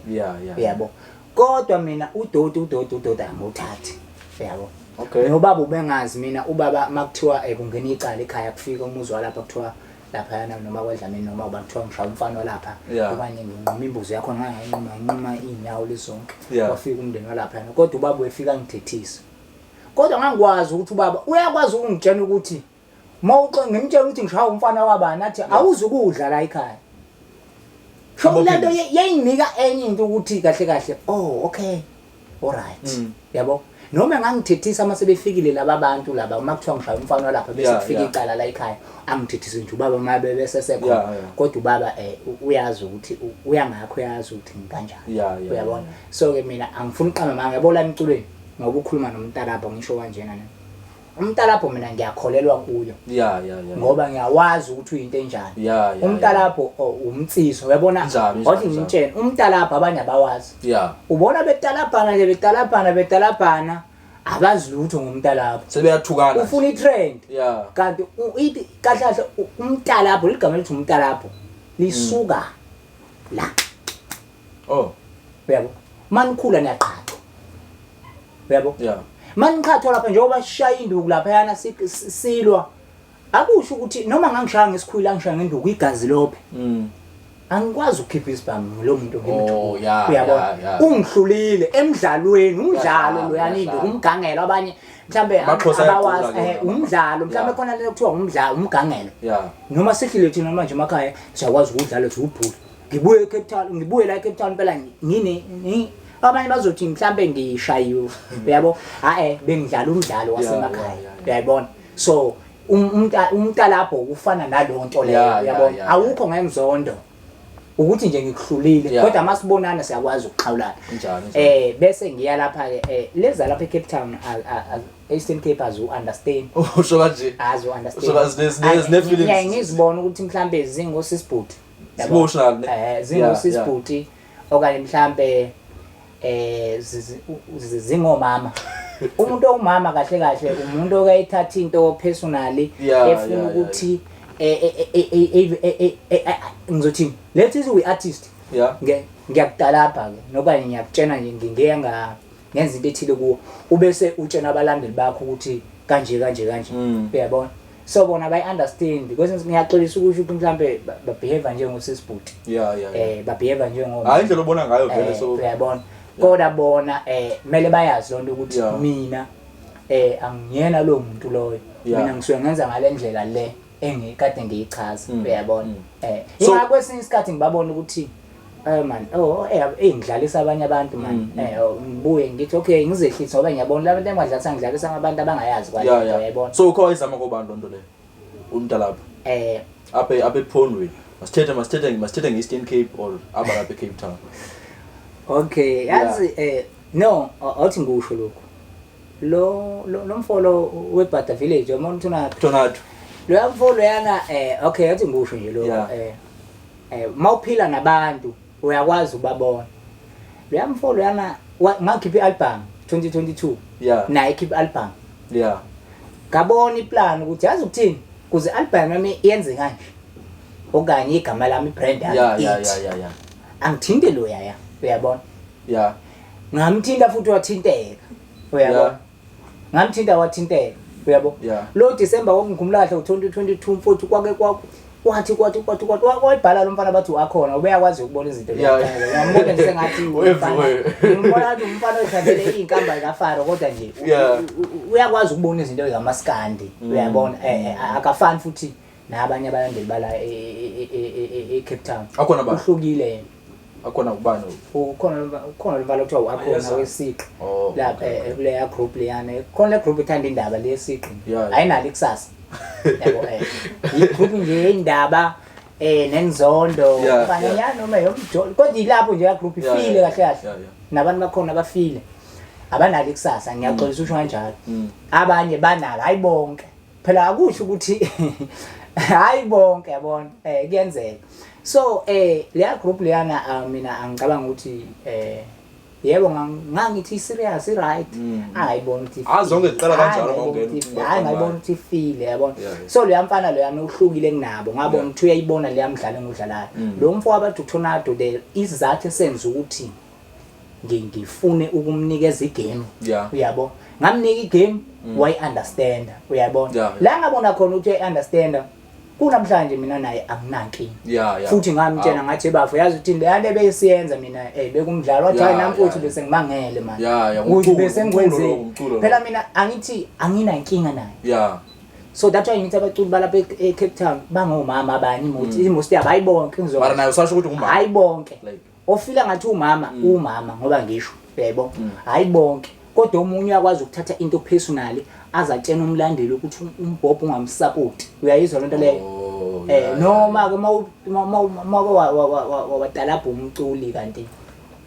[SPEAKER 3] uyabo. Kodwa mina udoti udoti udoti anguthathi, uyabo. Nobaba ubengazi mina, ubaba makuthiwa kungena icala ekhaya, kufika umuzi walapha kuthiwa laphayana noma kwadlamini noma uba kuthiwa ngishaya umfana walapha okanye nginquma imbuzi yakho, ngangayinquma nginquma iy'nyawo lezonke, wafika umndeni walaphayana, kodwa ubaba wefika ngithethisa. Kodwa ngangikwazi ukuthi ubaba uyakwazi ukungitshela ukuthi ngimtshela ukuthi ngishaya umfana wabani, athi awuzukudla la ekhaya. Sho lento yayinginika enye into ukuthi kahle kahle, oh okay, alright, yabo. Noma ngangithethisa uma sebefikile laba bantu laba, uma kuthiwa ngishaya umfana walapha bese kufika icala la ekhaya, angithethise nje ubaba uma besesekhona. Kodwa ubaba uyazi ukuthi uyangakho, uyazi ukuthi ngikanjani, uyabona. So ke mina angifuni uqamba manga, yabo, la emculweni ngoba ukhuluma nomntalapha ngisho kanjena ne. Umntalapho mina ngiyakholelwa kuyo.
[SPEAKER 2] Yeah.
[SPEAKER 3] Ngoba ngiyawazi ukuthi uyinto enjani. Umntalapho, oh, umtsiso, uyabona?
[SPEAKER 2] Wathi
[SPEAKER 3] ngimtshene, umntalapho abanye abawazi. Ubona betalabhana nje, betalabhana, betalabhana, abazi lutho ngomntalapho.
[SPEAKER 2] Sebeyathukana.
[SPEAKER 3] Ufuna i-trend. Kanti ithi kahle kahle umntalapho, ligama elithi umntalapho lisuka la.
[SPEAKER 2] Oh.
[SPEAKER 3] Uyabo? Manikhula niyaqhathwa. Uyabo?
[SPEAKER 2] Yeah.
[SPEAKER 3] Maniqhathwa lapha njengoba sishaya induku lapha yana silwa. Akusho ukuthi noma ngangishaya ngesikhwila, ngishaya ngenduku, igazi lophe. Angikwazi ukukhipha isibhamu lo muntu ngimthuka.
[SPEAKER 2] Oh, yeah,
[SPEAKER 3] Uyabona?
[SPEAKER 2] yeah.
[SPEAKER 3] Ungihlulile emdlalweni, umdlalo
[SPEAKER 2] Uyadlala,
[SPEAKER 3] loyana induku,
[SPEAKER 2] uyadlala.
[SPEAKER 3] umgangelo abanye mhlambe
[SPEAKER 2] Amaxhosa
[SPEAKER 3] abawazi,
[SPEAKER 2] ayagula ke.
[SPEAKER 3] umdlalo, mhlambe khona le kuthiwa umdlalo, umgangelo. Noma sihlile thina manje emakhaya siyakwazi ukudlala siwubhula. Ngibuye eCape Town, ngibuye la eCape Town phela ngine, abanye bazothi mhlambe ngishayiwe. Uyabo? Ha bengidlala umdlalo wasemakhaya. Uyayibona? So umntalapho kufana nalonto leyo, uyabona? Awukho ngenzondo. Ukuthi nje ngikuhlulile, kodwa masibonana siyakwazi ukuxhawulana.
[SPEAKER 2] Njalo, njalo.
[SPEAKER 3] Bese ngiya lapha ke, leza lapha eCape Town, Eastern Cape azu understand.
[SPEAKER 2] Usho kanje.
[SPEAKER 3] Azu understand.
[SPEAKER 2] Usho kanje, zine feelings.
[SPEAKER 3] Ngiyaye ngizibone ukuthi mhlambe zingosisibhuti. Yabo?
[SPEAKER 2] Emotional, ne?
[SPEAKER 3] Zingosisibhuti okanye mhlambe, zingomama. Umuntu owumama kahle kahle umuntu okayithatha into personally, efuna ukuthi, ngizothini? Let's say we artist. Ngiyakudalapha ke, nokanye ngiyakutshena nje, ngingeke ngenza into ethile kuwo, ubese utshena abalandeli bakho ukuthi kanje, kanje, kanje. Uyabona? So bona bayi understand. Kwesinye isikhathi ngiyaxolisa ukusho ukuthi mhlambe ba behave njengosisibhuti. Ba behave njengo
[SPEAKER 2] Hayi, indlela obona ngayo vele, so
[SPEAKER 3] Uyabona. Kodwa bona kumele bayazi lonto ukuthi mina angiyena lo muntu loyo. Mina ngisuke ngenza ngale ndlela le engikade ngiyichaza, uyabona? Ingakho kwesinye isikhathi ngibabona ukuthi man, oh, ngidlalisa abanye abantu man. Oh, ngibuye ngithi okay ngizehlise ngoba ngiyabona laba bantu engadlalisa, ngidlalisa abantu abangayazi kwale nto, uyayibona?
[SPEAKER 2] So ukho wayizama kobani lonto leyo? Umntalapho. Apha ephondweni. Masithethe nge-Eastern Cape or aba lapha eCape Town.
[SPEAKER 3] Okay, yazi, no, awuthi ngikusho lokho. Lo mfolo weBhada Village, uyabona ukuthi unaphi?
[SPEAKER 2] Tornado.
[SPEAKER 3] Lo mfolo yana, okay, athi ngikusho nje lokho. Mawuphila nabantu uyakwazi ukubabona. Lo mfolo yana ngakhipha i-album 2022. Naye ikhipha i-album. Ngabona iplan ukuthi yazi ukuthini kuze i-album yami iyenze kanje. Okanye igama lami, i-brand yami ithi. Angithinte lo yaya, uyabona? Ngamthinta futhi wathinteka. Uyabona? Ngamthinta wathinteka. Uyabo? Lo December wokungumlahle u2022 mfowethu kwake kwathi, kwathi, kwathi, kwathi, wayibhala lo mfana bathi wakhona, ubeyakwazi ukubona izinto lezo. Ngambona nje sengathi umfana,
[SPEAKER 2] Everywhere.
[SPEAKER 3] ngimbona ngathi umfana oyithathele izinkamba zikaFaro, kodwa nje uyakwazi ukubona izinto zamaskandi. Uyabona? Akafani futhi nabanye abalandeli bala e-Cape Town.
[SPEAKER 2] Akhona bani?
[SPEAKER 3] Uhlukile yena.
[SPEAKER 2] Akhona ubani?
[SPEAKER 3] Ukhona lo mfana okuthiwa u-Akhona
[SPEAKER 2] Ayeza.
[SPEAKER 3] wesiqi.
[SPEAKER 2] Oh,
[SPEAKER 3] La,
[SPEAKER 2] okay, okay.
[SPEAKER 3] kuleya group leyana. Khona le group ethanda indaba le yesiqi. Ayinalo ikusasa. Yabo, i-group nje yendaba, nenzondo, kanye ya noma yomjolo. Kodwa ilapho nje ya group ifile kahle kahle. Nabantu bakhona bafile. Abanalo ikusasa, ngiyaxolisa usho kanjalo. Abanye banalo, hayi bonke. Phela akusho ukuthi hayi bonke, yabona. Kuyenzeka. So, leya group leyana, mina angicabanga ukuthi, yebo, ngangithi serious, right. Angayibona ukuthi
[SPEAKER 2] Zonke ziqala kanjalo
[SPEAKER 3] Hayi,
[SPEAKER 2] uma ungena
[SPEAKER 3] ngayibona ukuthi
[SPEAKER 2] ucingo
[SPEAKER 3] hayi, ngayibona
[SPEAKER 2] wakho.
[SPEAKER 3] ukuthi ifile, yabona. So leya mfana loyana uhlukile kunabo, ngabona ukuthi uyayibona leya mdlalo engudlalayo. Lo mfo wabathi uTornado, the isizathu esenza ukuthi ngifune ukumnikeza igame. Uyabo? Ngamnika igame, wayi understand, uyabona? La ngabona khona ukuthi uyayi understand, kunamhlanje mina naye anginankinga. Futhi ngamtshela ngathi bafo, yazi ukuthi le nto ebesiyenza mina, bekumdlalo wathi, hayi, nami futhi bese ngimangele man. Ukuthi bese ngikwenze.
[SPEAKER 2] Umculo
[SPEAKER 3] Phela
[SPEAKER 2] lo.
[SPEAKER 3] mina angithi anginankinga naye. So that's why ngithi abaculi balapha e-Cape Town bangomama abanye, imosti yabo hayi bonke, ngizwa.
[SPEAKER 2] Mara naye usasho ukuthi ngumama.
[SPEAKER 3] Hayi bonke.
[SPEAKER 2] Like.
[SPEAKER 3] Ofila ngathi umama, umama ngoba ngisho, uyayibona? Hayi bonke. Kodwa omunye uyakwazi ukuthatha into personally azatshena umlandeli ukuthi umbhobho ungamsupport. Uyayizwa lento leyo?
[SPEAKER 2] Oh,
[SPEAKER 3] Noma ke uma wadalabha umculi kanti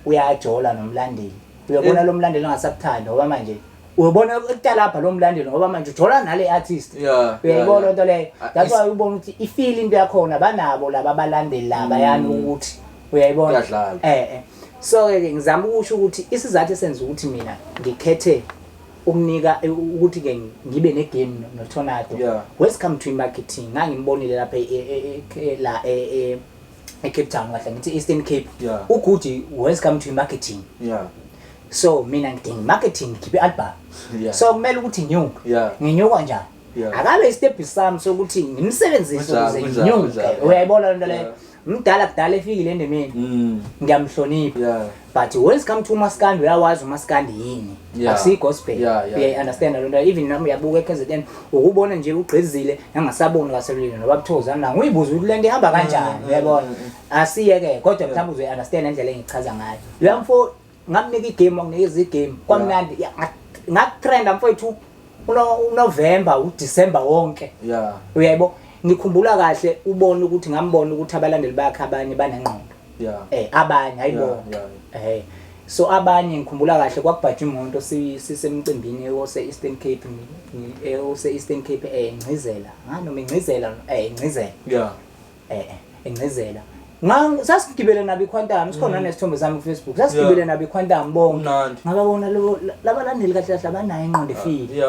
[SPEAKER 3] uyajola nomlandeli. Uyabona lo mlandeli ongasakuthandi ngoba manje Uyobona ekutalapha lo mlandeli ngoba manje ujola nale artist. Uyayibona lento leyo. That's why ubona ukuthi ifeel into yakhona banabo laba abalandeli laba yani ukuthi uyayibona.
[SPEAKER 2] Kuyadlala.
[SPEAKER 3] So ke ngizama ukusho ukuthi isizathu esenza ukuthi mina ngikhethe ukunika ukuthi ke ngibe negame no Tornado. When it come to marketing ngangimbonile lapha la e Cape Town kahle ngithi Eastern Cape. Ugood when it come to marketing. So mina ngidinga marketing ngikhiphe album. So kumele ukuthi nginyuke. Nginyuka njani? Akabe istep sami sokuthi ngimsebenzise ukuze nginyuke. Uyayibona lento leyo? Mdala kudala efikile endemeni. Ngiyamhlonipha. But when it come to umaskandi uyawazi umaskandi yini. Akusiyi gospel. Uyayi understand lento. Even nami uyabuka eKZN ukubona nje ugqizile engasaboni kaselulile noba buthozana la. Ngiyibuza ukuthi lento ihamba kanjani uyabona. Asiyeke kodwa mhlawumbe uzoyi understand indlela engichaza ngayo. Uyamfo ngamnika igame wanginikeza igame kwamnandi ngakutrenda mfowethu uNovember uDecember wonke. Uyayibo ngikhumbula kahle ubona ukuthi ngambona ukuthi abalandeli bakhe abanye banengqondo. Abanye ayibona. So abanye ngikhumbula kahle kwakubhaja imoto sisemcimbini ose Eastern Cape ose Eastern Cape eNgcizela. Noma eNgcizela eNgcizela. eNgcizela. Sasigibele nabo iQuantum sikhona nesithombe sami ku Facebook. Sasigibele nabo iQuantum bonke. Ngababona labalandeli kahle kahle abanayo ingqondo efile.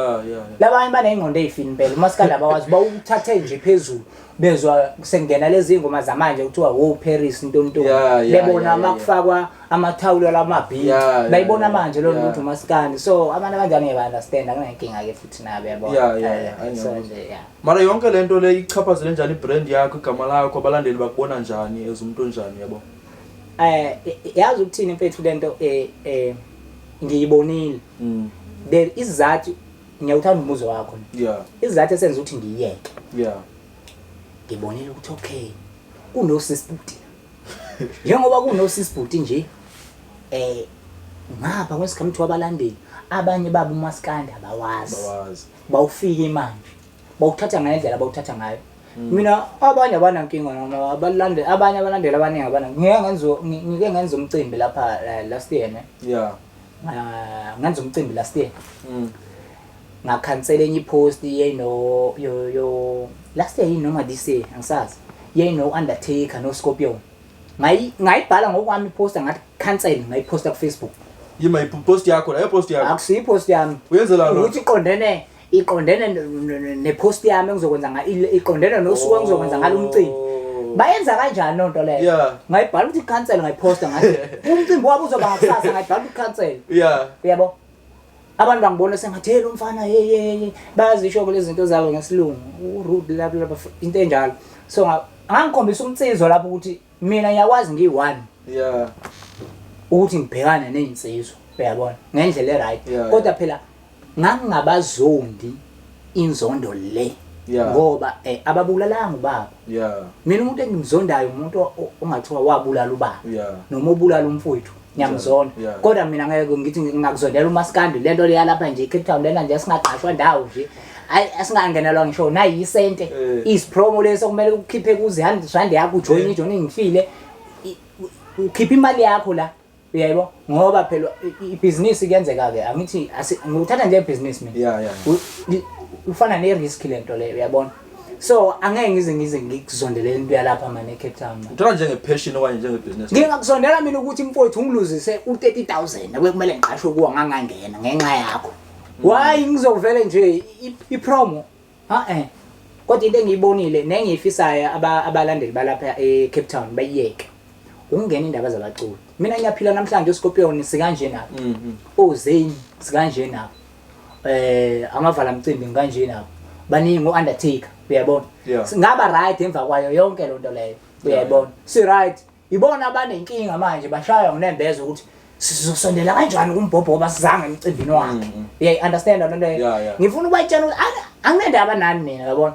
[SPEAKER 3] Labanye banengqondo ezifile impela. Umaskandi abawazi bawuthathe nje phezulu bezwa sengena lezi ingoma zamanje kuthiwa wo Paris ntontoni. Bebona makufakwa amathawulo lamabhi. Bayibona manje lo muntu umaskandi. So abantu abanjani ngeke understand akunankinga ke futhi nabo yabona. So nje
[SPEAKER 2] Mara yonke lento le ichaphazele njani ibrand yakho igama lakho abalandeli bakubona njani as umuntu onjani yabo?
[SPEAKER 3] Yazi ukuthini mfethu lento ngiyibonile. There isizathu ngiyawuthanda umbuzo wakho. Isizathu esenza ukuthi ngiyeke. Ngibonile ukuthi okay kunosisibhuti. Njengoba kunosisibhuti nje ngapha kwesikhathi wabalandeli abanye babo umaskandi abawazi. Bawufike manje. Bawuthatha ngendlela bawuthatha ngayo. Mina abanye abanankinga noma abalandeli abanye abalandeli abaningi abana ngike ngenza umcimbi lapha last year ne. Ngenza umcimbi last year. Ngakhansela enye ipost yeno yo last year noma this year angisazi. Yeno Undertaker no Scorpion. Ngayibhala ngokwami ipost ngathi cancel ngayiposta ku Facebook.
[SPEAKER 2] Yima ipost yakho la ipost yakho.
[SPEAKER 3] Akusiyo ipost yami.
[SPEAKER 2] Uyenzela lo.
[SPEAKER 3] Ukuthi iqondene nepost yami engizokwenza ngayo iqondene nosuku engizokwenza ngalo umcimbi. Bayenza kanjani lonto leyo? Ngayibhala ukuthi cancel ngayiposta ngathi umcimbi wabo uzoba ngakusasa ngayibhala ukuthi cancel. Uyabo? Abantu bangibona sengathi hey lo mfana hey bayazisho kulezi zinto zabo ngesilungu urude lapha into enjalo. So ngangikhombisa umnsizwa lapho ukuthi mina ngiyakwazi ngiyi-one. Ukuthi ngibhekane nezinsizwa uyabona ngendlela eright. Kodwa phela ngangingabazondi inzondo le ngoba ababulalanga ubaba. Mina umuntu engimzondayo umuntu ongathiwa wabulala ubaba noma obulala umfowethu ngiyamzonda. Kodwa mina ngeke ngithi ngingakuzondela umaskandi lento leya lapha nje eCape Town lena nje singaqashwa ndawo nje. Ayi asingangenelwa ngisho nayisente isipromo leso kumele ukhiphe kuze 100 rand yakho ujoin ijoin ngifile ukhipha imali yakho la uyaybo ngoba phela ibhizinisi kuyenzeka ke angithi ngikuthatha nje ibhizinisi mina ufana ne risk lento leyo uyabona. So angeke ngize ngikuzondelele into yalapha manje eCape Town.
[SPEAKER 2] Uthatha njenge passion okanye njenge business?
[SPEAKER 3] Ngingakuzondela mina ukuthi mfowethu ungiluzise u30000 okumele ngiqashwe kuwa ngangangena ngenxa yakho. Why ngizovele nje ipromo? Kodwa into engiyibonile nengiyifisayo abalandeli balapha eCape Town bayiyeke. Ukungena indaba zabaculi. Mina ngiyaphila namhlanje uScorpion sikanje nabo. OZane sikanje nabo. Amavala mcimbi ngikanje nabo. Baningi uUndertaker uyabona. Singaba right emva kwayo yonke lonto leyo uyayibona. Si right. Ibona abanenkinga manje bashaywa ngunembeza ukuthi sizosondela kanjani kumbhobho ngoba sizange emcimbini wakhe. Uyayi understand lento leyo. Ngifuna ukubatshela ukuthi anginendaba nani mina uyabona.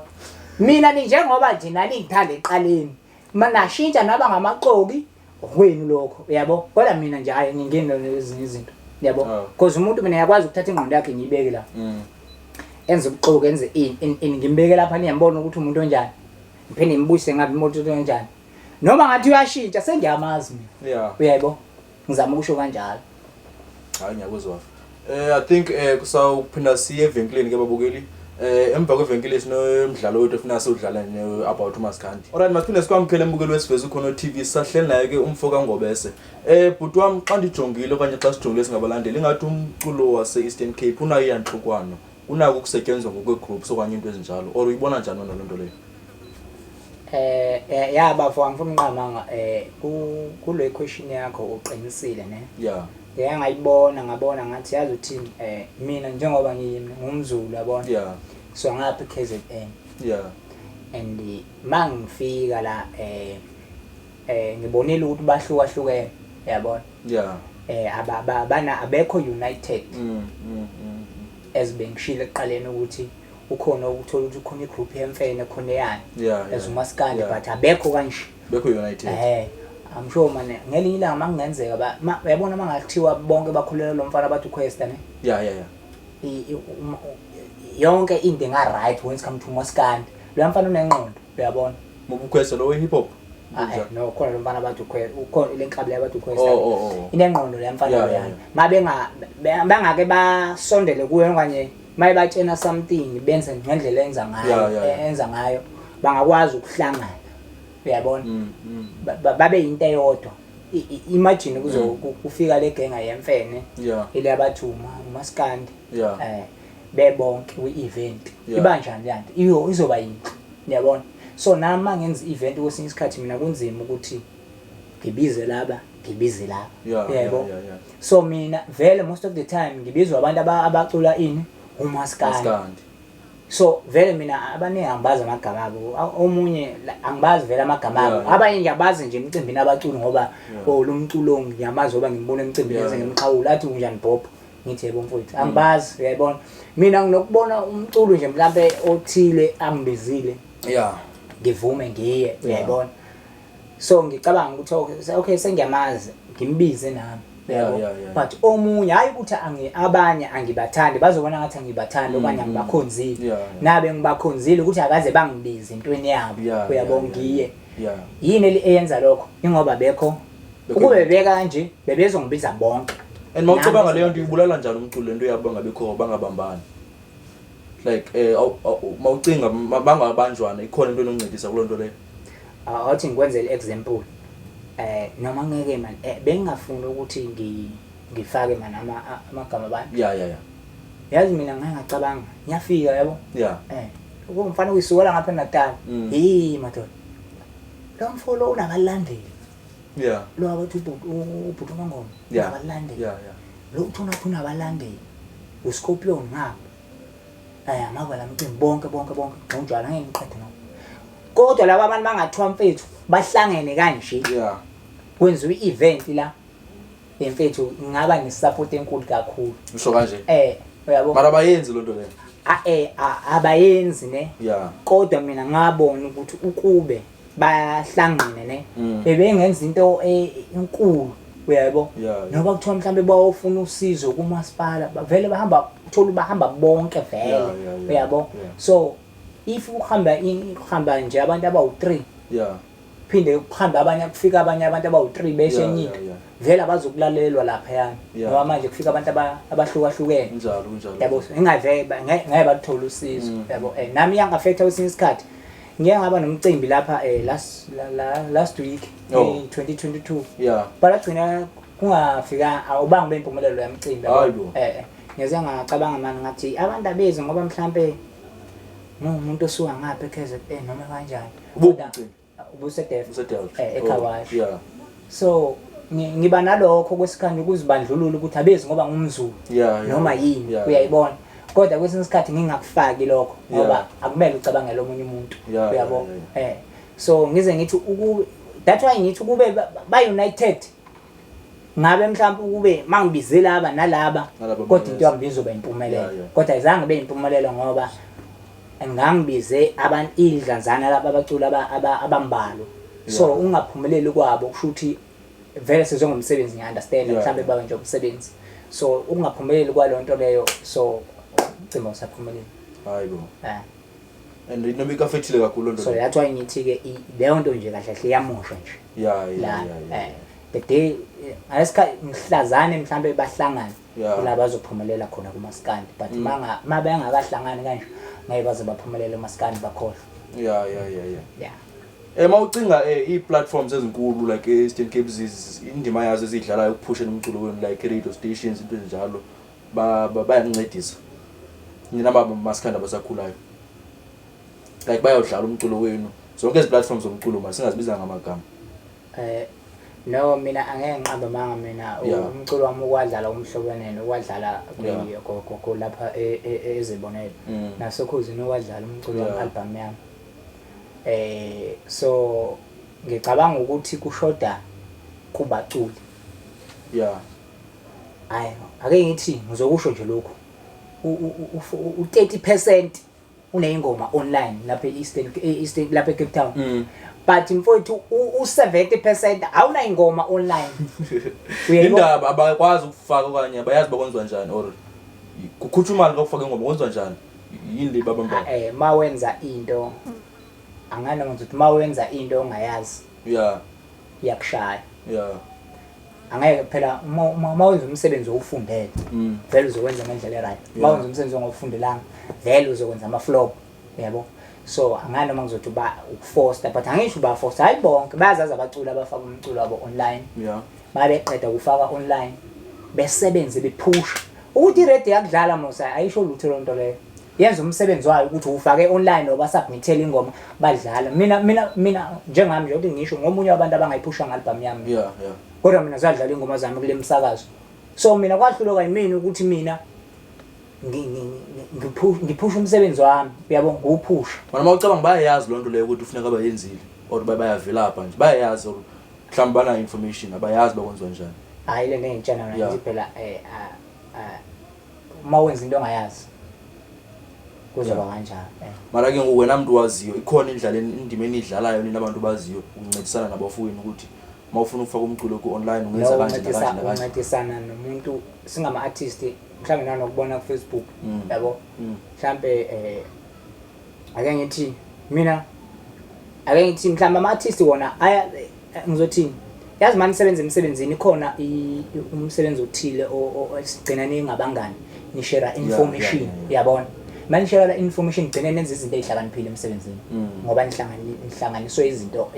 [SPEAKER 3] Mina njengoba nje nani ngithanda eqaleni. Manashintsha naba ngamaxoki okwenu lokho uyabo. Kodwa mina nje hayi ngingeni nezinye izinto uyabo. Because umuntu mina uyakwazi ukuthatha ingqondo yakhe ngiyibeke la. Enze ubuxoki enze ini ngimbeke lapha niyambona ukuthi umuntu onjani. Ngiphinde ngibuyise ngabe umuntu onjani. Noma ngathi uyashintsha sengiyamazi mina. Uyayibo? Ngizama ukusho kanjalo.
[SPEAKER 2] Hayi ngiyakuzwa. I think kusawuphinda siye evenkileni ke, babukeli. Emva kwevenkile sinomdlalo wethu efuna siwudlale about umaskandi. Alright, masiphinde sikwamkele, embukeli wesiveza uKhono TV. Sahleli naye ke umfo kaNgobese. Bhuti wam, xa ndijongile okanye xa sijongile singabalandeli, ingathi umculo wase-Eastern Cape unayo iyantlukwano, unako ukusetyenzwa ngokwee-groups okanye into ezinjalo, or uyibona njani wena loo nto leyo?
[SPEAKER 3] Ya bafo, angifuni uqamanga, kule question yakho uqinisile, ne. Ngeke ngayibona, ngabona ngathi, yazi uthini, mina njengoba ngiyimi ngumZulu, yabona. So ngapha KZN and mangifika la ngibonile ukuthi bahlukahlukene, yabona. Abana abekho united as bengishilo ekuqaleni ukuthi ukhona ukuthola ukuthi ukhona igroup yemfene, khona eyani as umaskandi, but abekho kanje.
[SPEAKER 2] Bekho united.
[SPEAKER 3] I'm sure man ngelinye ilanga makungenzeka uyabona, mangathiwa bonke bakhulela lo mfana bathi uQuesta, ne.
[SPEAKER 2] yeah yeah yeah
[SPEAKER 3] Yonke into inga right when it come to umaskandi. Lo mfana unengqondo, uyabona.
[SPEAKER 2] Ngoba lo we-hip hop?
[SPEAKER 3] Ah, no, khona lo mfana bathi uQuesta, ukhona le nkabi le bathi uQuesta.
[SPEAKER 2] Oh.
[SPEAKER 3] Inengqondo le mfana loyana. Mabenga bangake basondele kuye okanye mayebatshena something, benze ngendlela enza ngayo, enza ngayo, bangakwazi ukuhlangana, uyabona. Babe into eyodwa. Imagine kuzo kufika le genga yemfene ile abathi umaskandi, bebonke kwi-event, iba njani le nto? Iyo izoba yinhle, uyabona. So nami mangenza i-event kwesinye isikhathi mina kunzima ukuthi ngibize laba, ngibize laba, yebo. So mina vele most of the time ngibizwa abantu abacula ini, umaskandi.
[SPEAKER 2] Maskandi.
[SPEAKER 3] So vele mina abaningi angibazi amagama abo. Omunye angibazi vele amagama abo. Abanye ngiyabazi nje emcimbini abaculi ngoba oh, lo mculo ngiyamazi ngoba ngimbona emcimbini, enze ngimxhawula, athi unjani Bob, ngithi yebo mfowethu. Angibazi, uyayibona. Mina nginokubona umculo nje mhlambe othile angibizile, ngivume ngiye, uyayibona. So ngicabanga ukuthi okay, sengiyamazi, ngimbize nami, uyabo. But omunye, hayi ukuthi abanye angibathandi, bazobona ngathi angibathandi okanye angibakhonzile. Nabe ngibakhonzile ukuthi akaze bangibize entweni yabo, uyabo, ngiye. Yini eyenza lokho? Ingoba bekho
[SPEAKER 2] Bekho.
[SPEAKER 3] Ukube bebeka kanje bebezongibiza bonke.
[SPEAKER 2] And mawucabanga
[SPEAKER 3] Nami
[SPEAKER 2] leyo nto ibulala njani umculo, lento yabo bangabikho, bangabambani? Like mawucinga bangabanjwana, ikhona into enoncedisa kuloo nto leyo?
[SPEAKER 3] Awuthi ngikwenzele example, noma ngeke man, bengingafuni ukuthi ngifake man amagama abantu.
[SPEAKER 2] yeah yeah yeah
[SPEAKER 3] Yazi mina ngake ngacabanga, ngiyafika, yabo, umfana uyisukela ngapha eNatal. Hey madoda, lo mfo lo unabalandeli. Lo abathi ubhuti uMangoma unabalandeli. Lo uthi unathi unabalandeli, uScorpion ngapha, amava la mcimbi bonke bonke bonke ngokunjalo, angeke ngiqede no. Kodwa laba abantu bangathiwa mfethu bahlangene kanje, kwenziwa i-event la mfethu, ngaba ne-support enkulu kakhulu.
[SPEAKER 2] Usho kanje?
[SPEAKER 3] Uyabo.
[SPEAKER 2] Mara abayenzi loo nto leyo.
[SPEAKER 3] Abayenzi, ne. Kodwa mina ngabona ukuthi ukube bayahlangene, ne, bebengenza into enkulu, uyabo. Noba kuthiwa mhlawumbe bayofuna usizo kumasipala, vele bahamba, uthola bahamba bonke vele, uyabo. So if uhamba kuhamba nje abantu abawu-3, phinde kuhambe abanye, kufika abanye abantu abawu-3 besho enye into, vele abazokulalelwa laphayana, ngoba manje kufika abantu abahlukahlukene.
[SPEAKER 2] Njalo, kunjalo.
[SPEAKER 3] Yabo, ingave ngeke baluthole usizo, yabo. Nami iyangi-affecta kwesinye isikhathi. Ngike ngaba nomcimbi lapha last week, 2022, but agcina kungafika, awubangi bempumelelo yamcimbi, yabo.
[SPEAKER 2] Hayibo.
[SPEAKER 3] Ngeze ngacabanga mani, ngathi abantu abezi ngoba mhlambe ngumuntu osuka ngapha eKZN noma kanjani.
[SPEAKER 2] Ubuphi
[SPEAKER 3] Kodwa-
[SPEAKER 2] umcimbi?
[SPEAKER 3] UbuseDelft.
[SPEAKER 2] UseDelft.
[SPEAKER 3] eCar Wash. So ngiba nalokho kwesikhanje ukuzibandlulula ukuthi abezi ngoba ngumZulu noma yini, uyayibona. Kodwa kwesinye isikhathi ngingakufaki lokho ngoba akumele ucabangele omunye umuntu, uyabo. So ngize ngithi that's why ngithi ukube ba united, ngabe mhlawumbe ukube mangibize laba nalaba,
[SPEAKER 2] Nalaba
[SPEAKER 3] kodwa into
[SPEAKER 2] bayeza.
[SPEAKER 3] yami izoba impumelelo.
[SPEAKER 2] Yeah.
[SPEAKER 3] Kodwa ayizange ibe impumelelo ngoba ngangibize abantu idlanzana laba abaculi abambalwa. So ungaphumeleli kwabo kusho ukuthi vele sizongomsebenzi, ngiya-understand, mhlawumbe babe nje umsebenzi. So ukungaphumeleli kwaloo nto leyo, so umcimbi awusaphumeleli.
[SPEAKER 2] Hayibo. And noma ika-affectile kakhulu loo nto
[SPEAKER 3] So
[SPEAKER 2] leyo.
[SPEAKER 3] that's why ngithi-ke leyo nto nje kahle kahle iyamosha nje.
[SPEAKER 2] Yeah.
[SPEAKER 3] La, The day ngalesikhathi ngihlazane mhlambe bahlangane
[SPEAKER 2] Yeah.
[SPEAKER 3] kula bazophumelela khona kumaskandi, but manga mabengakahlangani kanje ngeke baze baphumelele umaskandi, bakhohlwa.
[SPEAKER 2] Yeah.
[SPEAKER 3] Yeah.
[SPEAKER 2] Mawucinga ii-platforms ezinkulu like e-Eastern Cape, indima yazo eziyidlalayo ekuphusheni umculo wenu, like i-radio stations, into ezinjalo, bayancedisa nina maskandi abasakhulayo? Like bayawudlala umculo wenu zonke ezi platforms zomculo, masingazibiza ngamagama.
[SPEAKER 3] No, mina angeke ngiqambe manga mina. Umculo wami ukwadlala umhlobo wenene, ukwadlala lapha ezibonelo nasokhozini, ukwadlala umculo wami, album yami. So ngicabanga ukuthi kushoda kubaculi. Hayi, ake ngithi ngizokusho nje lokhu, u-30% uneyingoma online lapha e-Eastern, lapha eCape Town, but mfowethu, u-70% awunayingoma online. Uyayibona?
[SPEAKER 2] Indaba abakwazi ukufaka okanye abayazi bakwenziwa njani, or kukhutshwa imali kakufaka ingoma, kwenziwa njani? Yini le babambayo?
[SPEAKER 3] Ma wenza into angana ukuthi ma wenza into ongayazi, iyakushaya. Angeke phela uma wenza umsebenzi owufundele, vele uzokwenza ngendlela e-right. Uma wenza umsebenzi ongawufundelanga, vele uzokwenza ama-flop, yabo. So angani noma ngizothi ba ukufoster, but angisho ba-foster, hayi, bonke bayazazi abaculi abafaka umculo wabo online. Mabeqeda kufaka online, besebenze, bephusha ukuthi i-radio yakudlala musa, ayisho lutho loo nto leyo. Yenza umsebenzi wayo ukuthi ufake online or basubmithele ingoma, badlala. Mina njengami nje, ukuthi ngisho ngomunye wabantu abangayiphusha nge-album yami, kodwa mina zadlala ingoma zami kule msakazo. So mina kwahluleka yimina ukuthi mina ngiphusha umsebenzi wami, uyabo, ngiwuphusha.
[SPEAKER 2] Mana uma ucabanga, bayayazi loo nto leyo ukuthi ufuneka bayenzile, or bayavilapha nje, bayayazi, or mhlawumbe banayo information, abayazi bakwenziwa njani?
[SPEAKER 3] Hayi, le nto engitshena yona, ngithi phela uma wenza into ongayazi kuzoba kanjani.
[SPEAKER 2] Mara ke ngoku wena mntu waziyo, ikhona indlela, indima eniyidlalayo nina abantu baziyo ukuncedisana nabafowenu ukuthi uma ufuna ukufaka umculo ku-online ungenza
[SPEAKER 3] No,
[SPEAKER 2] kanje
[SPEAKER 3] uncedisa
[SPEAKER 2] nakanje nakanje?
[SPEAKER 3] Uncedisana nomuntu, singama-artist, mhlawumbe nanokubona ku-Facebook, yabo. Mhlambe ake ngithi mina, ake ngithi mhlawumbe ama-artist wona aya, ngizothini, yazi mani nisebenza emsebenzini, ikhona umsebenzi othile esigcina ningabangani, nishare information. Yabona, mani nishare la information, gcine nenza izinto ey'hlakaniphile emsebenzini, ngoba nihlanganiswe izinto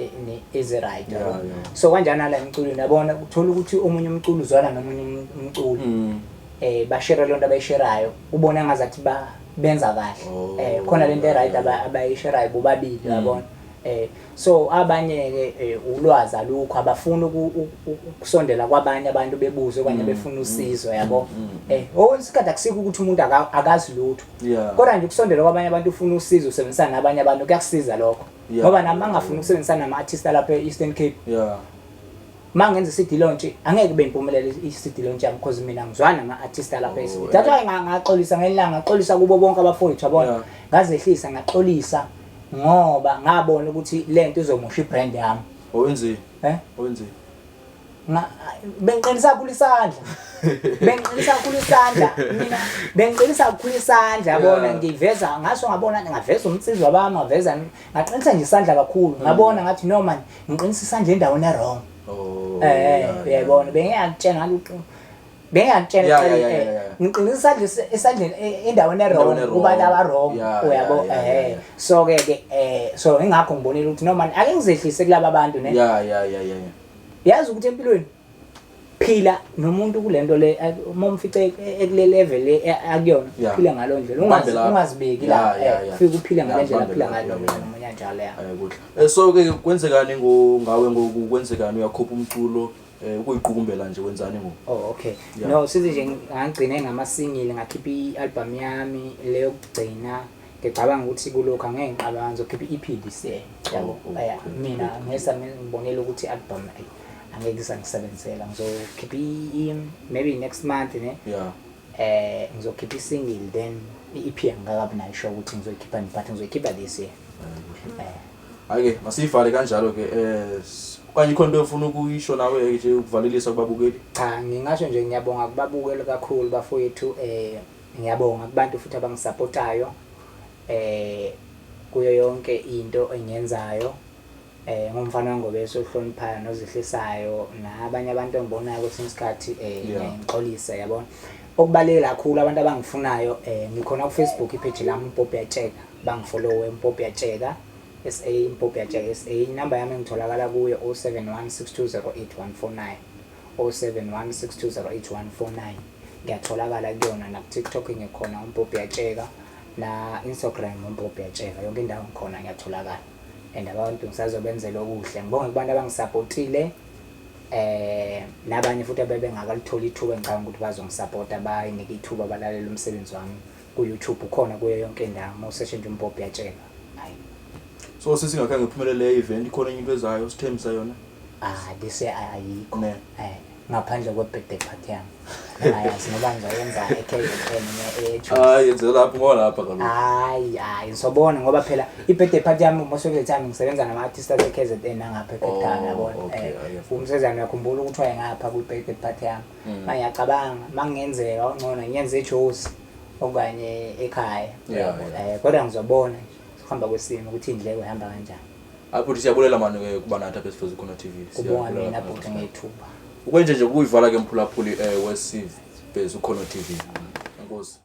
[SPEAKER 3] ezi-right, yabo. So kanjani nala emculweni, yabona, uthola ukuthi omunye umculo uzwana nomunye umculo, bashare lonto abayisherayo, ubona ngazathi ba benza kahle. Khona lento e-right abayisherayo bobabili, yabona. So abanye ke ulwazi alukho, abafuni ukusondela kwabanye abantu bebuze okanye befuna usizo, yabo. Osikade akusikho ukuthi umuntu akazi lutho, kodwa nje ukusondela kwabanye abantu ufuna usizo, usebenzisana nabanye abantu, kuyakusiza lokho, ngoba nami angafuni ukusebenzisana nama-artist alapha e-Eastern Cape, ma ngenza i-CD launch angeke kube impumelelo i-CD launch yami, because mina ngizwana nama-artist alapha. That's why ngaxolisa ngelanga, ngaxolisa kubo bonke abafowethu, yabona. Ngazehlisa, ngaxolisa, ngoba ngabona ukuthi lento izomosha ibrand yami.
[SPEAKER 2] Owenzeni?
[SPEAKER 3] Eh?
[SPEAKER 2] Owenzeni?
[SPEAKER 3] Bengiqinisa kakhulu isandla, bengiqinisa kakhulu isandla mina, bengiqinisa kakhulu isandla, yabona. Ngiveza ngaso, ngabona ngaveza umnsizwa bami, ngaveza, ngaqinisa nje isandla kakhulu. Ngabona ngathi, no man, ngiqinisa isandla endaweni e-wrong. Uyayibona, bengiyakutshela ngathi bengiyakutshela ekuqaleni, ngiqinisa isandla esandleni endaweni e-wrong,
[SPEAKER 2] Endaweni
[SPEAKER 3] kubantu
[SPEAKER 2] e-wrong.
[SPEAKER 3] aba-wrong, uyabo. So ke ke so ingakho ngibonile ukuthi no man, ake ngizehlise kulaba bantu ne. Yazi ukuthi empilweni phila nomuntu kulento le, uma umfice ekule level le akuyona, phila ngalo ndlela.
[SPEAKER 2] Ubambe lapho.
[SPEAKER 3] Ungazibeki la, ufike uphile ngale ndlela
[SPEAKER 2] Ubambe
[SPEAKER 3] aphila
[SPEAKER 2] lapho,
[SPEAKER 3] ngayo nomunye kanjalo, ya.
[SPEAKER 2] Hayi, kuhle. So ke kwenzekani ngawe ngoku? Kwenzekani, uyakhupha umculo, ukuyiqukumbela nje, wenzani ngoku?
[SPEAKER 3] Oh, okay. No, sithi nje ngagcine ngama-single, ngakhipha i-album yami leyo kugcina. Ngicabanga ukuthi kulokhu angeke ngiqabanga, ngizokhipha i-EP this year, yabo.
[SPEAKER 2] Oh, okay.
[SPEAKER 3] Mina ngesa ngibonile ukuthi i-album angeke isangisebenzela. Ngizokhipha maybe next month ne. Ngizokhipha i-single, then i-EP angikakabi nayo sure ukuthi ngizoyikhipha nini, but ngizoyikhipha this year.
[SPEAKER 2] Hayi ke, masiyivale kanjalo ke. Okanye ikhona into ofuna ukuyisho nawe nje ukuvalelisa kubabukeli?
[SPEAKER 3] Cha, ngingasho nje ngiyabonga kubabukeli kakhulu, bafowethu. Ngiyabonga kubantu futhi abangisupportayo kuyo yonke into engiyenzayo. Ngumfana wengobese ohloniphayo nozehlisayo nabanye abantu engibonayo kwesinye isikhathi ngixolise, yabona. Okubaluleke kakhulu abantu abangifunayo, ngikhona ku-Facebook, ipage lami uMpopi Yatsheka, bangifollowe uMpopi Yatsheka SA, Mpopi Yatsheka SA. Inamba yami engitholakala kuyo 071 6208149, 071 6208149, ngiyatholakala kuyona. Naku-TikTok ngikhona uMpopi Yatsheka, na Instagram uMpopi Yatsheka, yonke indawo ngikhona, ngiyatholakala. And abantu ngisazobenzela okuhle. Ngibonge kubantu abangisapotile, nabanye futhi abebengakalitholi ithuba, engicabanga ukuthi bazongisapota, bayinike ithuba, balalela umsebenzi wami ku-YouTube, ukhona kuyo yonke indawo uma useshe nje uMpopi Yatsheka, hayi.
[SPEAKER 2] So sesingakhange iphumelele le event, ikhona enye into ezayo sithembisa yona?
[SPEAKER 3] Ah, this year ayikho.
[SPEAKER 2] Ne.
[SPEAKER 3] Ngaphandle kwe-birthday party yami, engayazi ngoba ngizoyenza e-KZN eJozi.
[SPEAKER 2] Hayi, yenzela lapho ngoba lapha kaloku.
[SPEAKER 3] Hayi, hayi, ngisobona ngoba phela i-birthday party yami most of the time ngisebenza nama-artist ase-KZN nangapha e-Cape Town, yabona.
[SPEAKER 2] Okay, hayi.
[SPEAKER 3] Umsezane uyakhumbula ukuthi wayengapha kwi-birthday party yami. Ma ngiyacabanga ma kungenzeka ongcono ngiyenze eJozi okanye ekhaya. Kodwa ngizobona nje kuhamba kwesimo ukuthi iy'ndleko ihamba kanjani.
[SPEAKER 2] Hayi bhuti, siyabulela mani ke kuba nathi apha esiveze khona TV.
[SPEAKER 3] Kubonga
[SPEAKER 2] Siyabulela
[SPEAKER 3] mina
[SPEAKER 2] kakhulu.
[SPEAKER 3] bhuti ngethuba.
[SPEAKER 2] Ukwenje nje kuyivala ke mphulaphuli wesiveze uKhono TV. Enkosi.